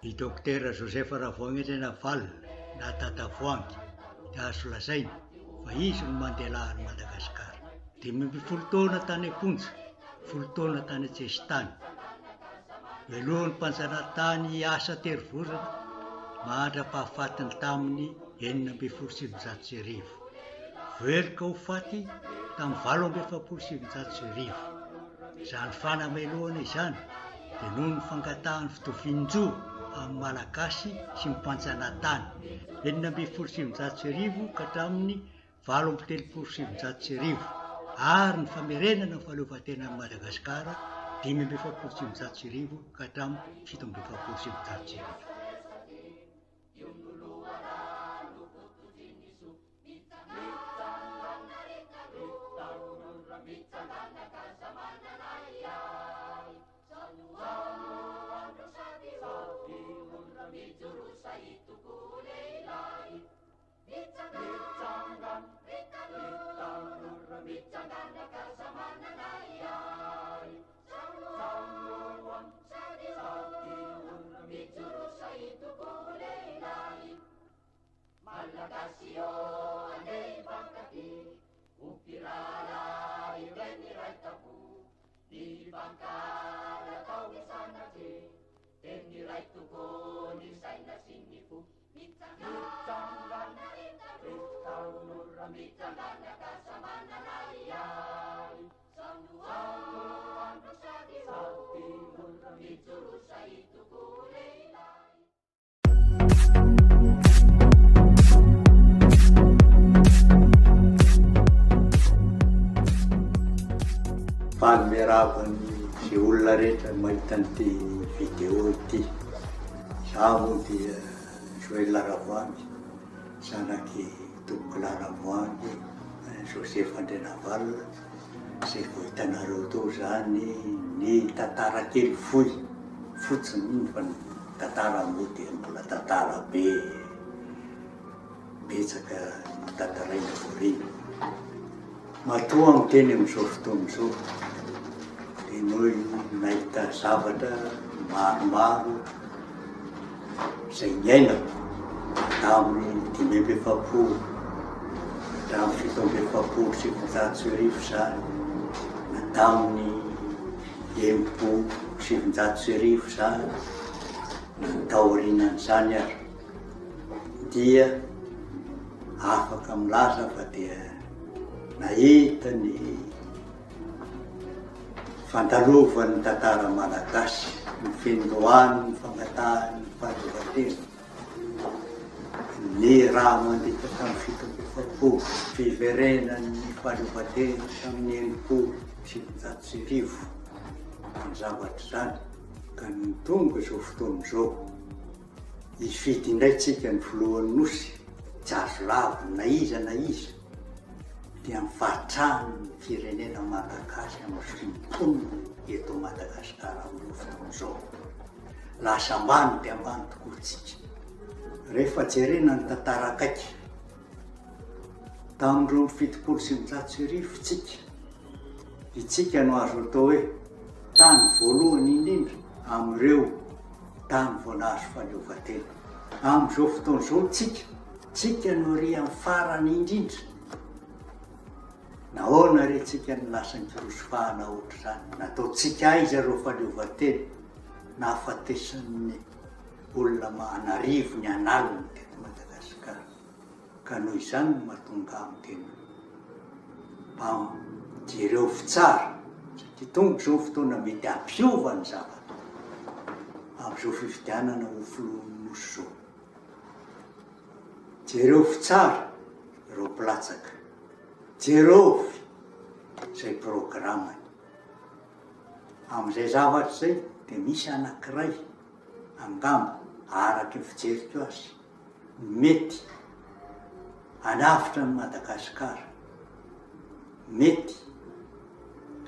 I Dokotera Joseph Ravoahangy Andrianavalona na Dadavoahangy dia azo lazaina fa izy no Mandela an'i Madagasikara. 15 taona tany am-ponja, folo taona tany an-tsesitany. Melohin'ny mpanjanatany hiasa an-terivozona mandra-pahafatiny tamin'ny 1916. Voaheloka ho faty tamin'ny 1948. Izany fanamelohana izany dia noho ny fangatahany fitovian-jo amin'ny Malagasy sy ny mpanjanatany, 1916 ka hatramin'ny 1938, ary ny famerenana ny fahaleovantenan'i Madagasikara, 1945 ka hatramin'ny 1947. Faly miarahaba ny izay olona rehetra mahita an'ity vidéo ity. Izaho moa dia Joël Ravoahangy, zanak'i Tompokolahy Ravoahangy Joseph Andrianavalona, izay vao hitanareo teo izany ny tantara kely fohy fotsiny iny fa ny tantara moa dia mbola tantara be betsaka no tantaraina aoriana. Matoa aho miteny amin'izao fotoana izao dia noho ny nahita zavatra maromaro izay niainako tamin'ny 45 hatramin'ny 1947 izany, na tamin'ny 1960 izany, na ny taorianan'izany ary, dia afaka milaza fa dia nahita ny fandalovan'ny tantara malagasy, ny fendohan'ny fangatahan'ny fahaleovantena, ny raha mandritra tamin'ny 47, fiverenan'ny fahaleovantena tamin'ny 1960, izany zavatra izany ka nony tonga izao fotoana izao, hifidy indray tsika ny filohan'ny Nosy, tsy azo lavina na iza na iza, dia mifatrany ny firenena Malagasy amin'ny sy ny mponina eto Madagasikara amin'izao fotoana izao. Lasa ambany dia ambany tokoa tsika. Rehefa jerena ny tantara akaiky, tamin'ny 1972 tsika, itsika no azo atao hoe tany voalohany indrindra amin'ireo tany vao nahazo fahaleovantena. Amin'izao fotoana izao tsika, tsika no ery amin'ny farany indrindra. Nahoana re tsika no lasa nikiroso fahana ohatr'izany? Nataontsika aiza ireo fahaleovantena nahafatesan'ny olona an'arivony an'aliny teto Madagasikara? Ka noho izany no mahatonga ahy miteny hoe mba jereo tsara satria tonga izao ny fotoana mety hampiova ny zavatra amin'izao fifidianana ho filohan'ny Nosy izao. Jereo tsara ireo mpilatsaka, jereo izay programany. Amin'izay zavatra izay dia misy anankiray angamba araka ny fijeriko azy mety hanavotra an'i Madagasikara, mety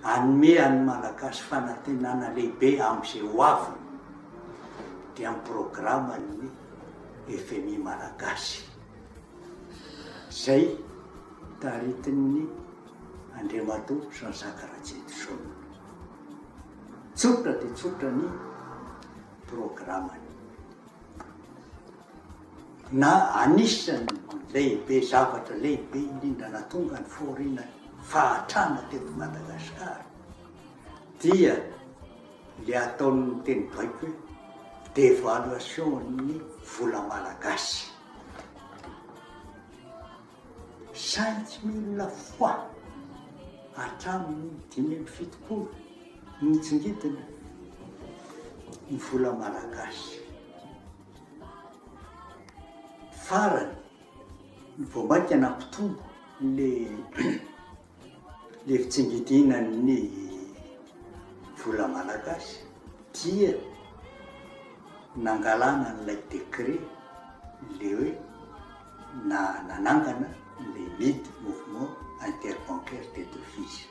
hanome an'ny Malagasy fanantenana lehibe amin'izay ho aviny dia ny programan'ny fmi Malagasy izay taritin'ny Andriamatoa Jean Jacques Rajerison. Tsotra dia tsotra ny programany. Na anisan'ny lehibe zavatra lehibe indrindra nahatonga ny fahoriana fahatrana teto Madagasikara dia le ataon'ny teny baiko hoe devaluation ny vola malagasy. 5000 fois hatramin'ny 75 nitsingidina ny vola malagasy. Farany, vao mainka nampitombo le le fitsingidinan'ny vola malagasy dia nangalana an'ilay décret le hoe na nanangana le MID, Mouvement Interbancaire des Devises.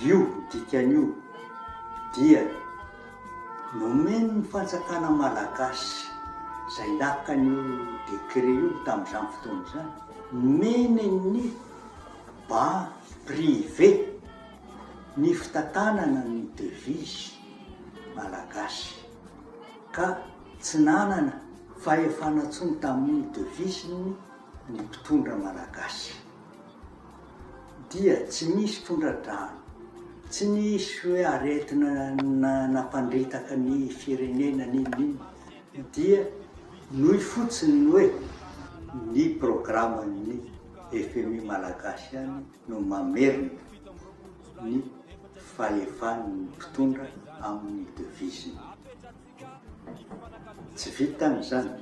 Io, ny dikan'io dia nomen'ny fanjakana malagasy izay naka an'io décret io tamin'izany fotoana izany, nomeny ny banky privé ny fitantanana ny devise malagasy ka tsy nanana fahefana intsony tamin'ny devise-ny ny mpitondra malagasy. Dia tsy nisy tondra-drano, tsy nisy hoe aretina nampandritaka ny firenena n'inon'inona, dia nohy fotsiny ny hoe ny programan'ny fmi malagasy ihany no mamerina ny fahefan'ny mpitondra amin'ny devise-ny. Tsy vitan'izany.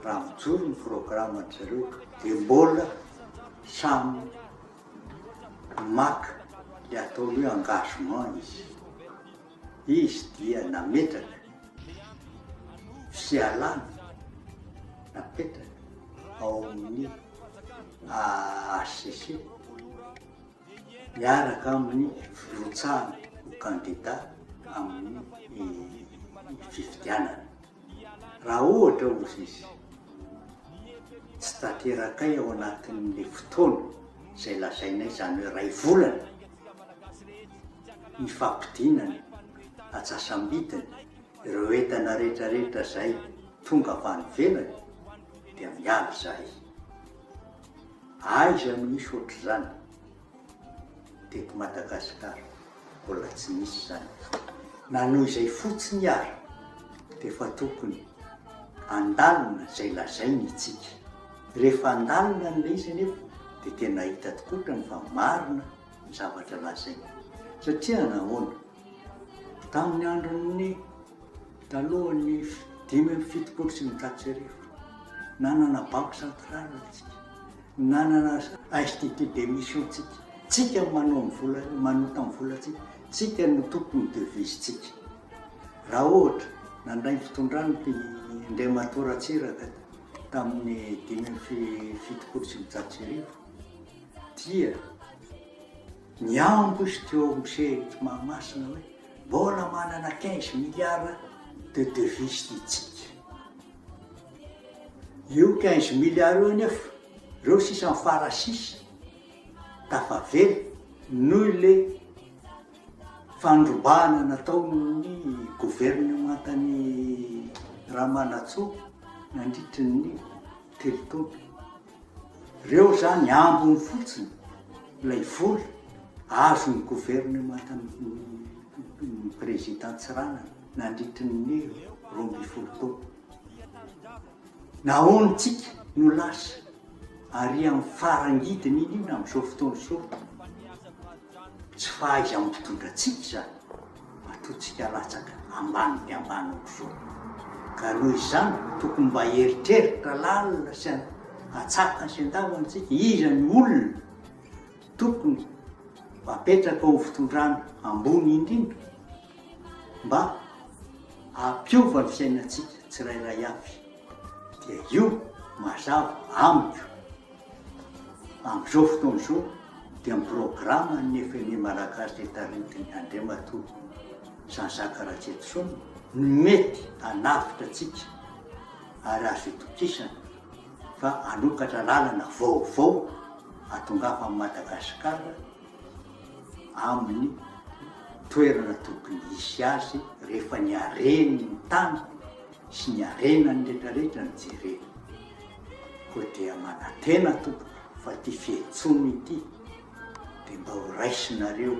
Raha mijoro ny programme-dry zareo dia mbola samy maka le ataony hoe engagement izy. Izy dia nametraka fialana napetraka ao amin'ny HCC miaraka amin'ny firotsahana ho kandida amin'ny fifidianana. Raha ohatra hozy izy, tsy tanterakay ao anatin'ny fotoana izay lazainay, izany hoe iray volana, ny fampidinana antsasambidiny ireo entana rehetrarehetra izay tonga avy any ivelany dia miala izahay. Aiza no misy ohatr'izany teto Madagasikara? Mbola tsy nisy izany. Na noho izay fotsiny ary dia efa tokony handalina izay lazainy itsika. Rehefa handalina an'ilay izy anefa dia tena hita tokotrany fa marina ny zavatra lazainy. Satria nahoana? Tamin'ny andron'ny talohan'ny 1975, nanana banque centrale isika. Nanana institut d'emission tsika. Tsika no manao ny vola, manota ny volantsika. Tsika no tompon'ny devise-tsika. Raha ohatra nandray ny fitondrana i Andriamatoa Ratsiraka tamin'ny 1975 dia nihambo izy teo amin'ny sehatry Mahamasina hoe mbola manana 15 milliards de devise itsika. Io 15 milliards io anefa, reo sisa ny fara sisa tafavela noho le fandrobana nataon'ny governemantan'i Ramanantsoa nandritry ny telo taona. Reo zany ambiny fotsiny ilay vola azon'ny governemantan'ny président Tsiranana nandritry ny 12 taona. Nahoana tsika no lasa ary amin'ny farangidiny indrindra amin'izao fotoana izao? Tsy fahaiza-mpitondra antsika izany, matoa tsika latsaka ambany dia ambany ohatr'izao. Ka noho izany tokony mba hieritreritra lalina sy antsakany sy andavany tsika, iza ny olona tokony apetraka ho fitondrana ambony indrindra mba hampiova ny fiainantsika tsirairay avy dia io mazava amiko amin'izao fotoana izao dia ny programan'ny FMI Malagasy taritin'i Andriamatoa Jean Jacques Ratsietison no mety hanavotra antsika ary azo itokisana fa hanokatra lalana vaovao hahatongavan'i Madagasikara amin'ny toerana tokony hisy azy rehefa niaren'ny tany. sy ny harenany rehetrarehetra no jerena. Koa dia manantena tompoko fa ity fiantsoana ity dia mba ho raisinareo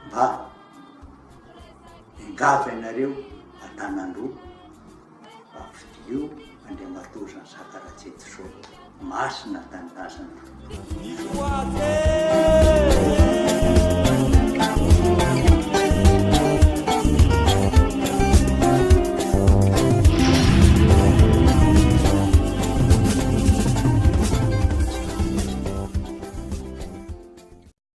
mba miangavy anareo an-tanan-droa mba fidio Andriamatoa Jean Jacques Ratsitosoa. Masina tanindrazana.